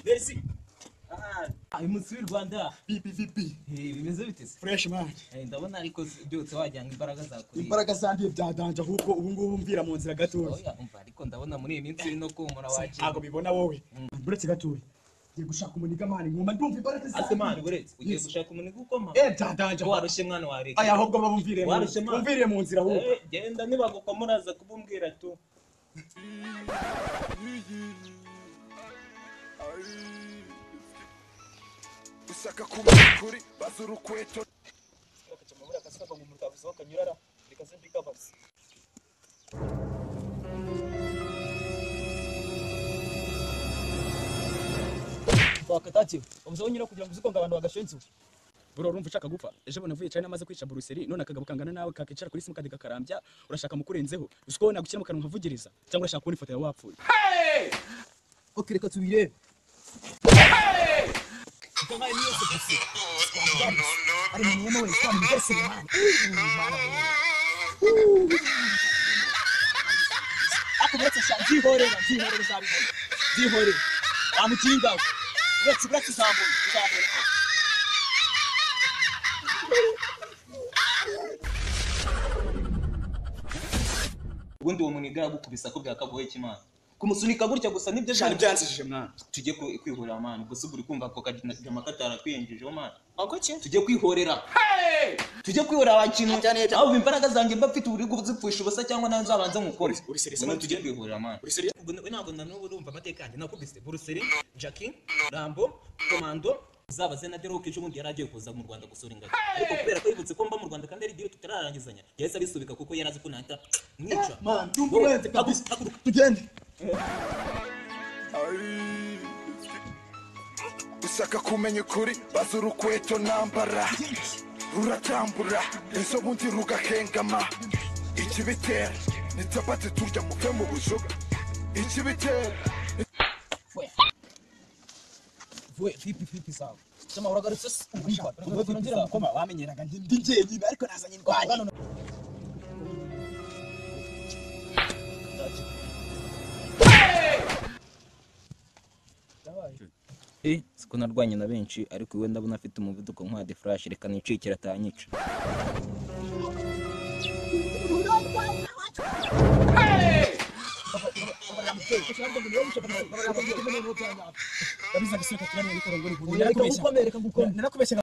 Merci. Ah, umunsi w'u Rwanda. PPVP. Eh, bimeze bite se? Fresh man. Eh, ndabona ariko byose wajyanga imbaraga zakuriye. Imbaraga zandiye byadanje ahubwo ubu ngubu mvira mu nzira gatoya. Oya, umva ariko ndabona muri iyi minsi uri no kumura wagiye. Ntabwo bibona wowe. Buretse gatoya. Ngiye gushaka umuniga man, nguma ndumva imbaraga Ase zandiye. man, buretse ugiye Yes. gushaka umuniga ukoma. Eh, byadanje. Ko warushye mwana wa Leta. Aya ahubwo babumviriye mu Warushye man. Umviriye mu nzira ahubwo. Eh, genda nibagukoma uraza kubumbwira tu. Ushaka kumenya ukuri baza urukweto. Wakatati umusabo nyura kugira ngo uzikonga abantu bagashenzu. Bro, urumva ushaka gupfa? Ejo bundi navuye China maze kwica Buruseli, none akagabo kangana nawe kakicara kuri simukadi kakarambya, urashaka mukurenzeho. Uziko nagushyira mu kanwa nkavugiriza cyangwa urashaka kubona ifoto yawe wapfuye. Okay, reka tubirebe. Ari mu mwema we twamwe byose man. Ako buretse sha byihorera byihorera uzabibona. Byihorera. Wamukinga. Uretse uretse uzambona uzambona. Ubundi uwo muniga yagukubisa ko byakagoye kimana. Kumusunika gutya gusa nibyo Cyane byansijije mwana. Tujye kwihorera man, ubwo se uri kumva ako kajama katarakwiyinjijeho man. Ako ki? Tujye kwihorera. Tujye kwihorera wakintu. Aho imbaraga zanjye mba mfite uri kuzipfusha ubusa cyangwa nawe nzabanza nkukore. Uri serious? Ubwo tujye kwihorera man. Uri serious? Ubwo ntabwo na n'ubu urumva amateka yanjye nakubise Buruseli, Jackie, Rambo, Komando, uzabaze na Deroke ejo bundi yari agiye kuza mu Rwanda gusura ingagi. Ariko kubera ko yibutse ko mba mu Rwanda kandi ari igihe tutararangizanya, yahise abisubika kuko yari azi ko nahita mwica. Man, ndumva Wowe, urenze kabisa. haguruka. Tugende. Ushaka kumenya ukuri baza urukweto nambara ruratambura ejo bundi rugahengama. Ikibitera ni capati turya muve mu bujuga. Ikibitera Vuwe vipi vipi sawa. Chama uragarutse se umva. Ubwo ngira mukoma wamenyeraga ndi njyenyine ariko nazanye indwanyi. Eh, siko narwanye na benshi ariko iwe ndabona afite umuvuduko nka de flash, reka nicikira atanyica. Ndabizi agasuka kirani ariko ngo Reka ngukome reka ngukome. Narakubeshya.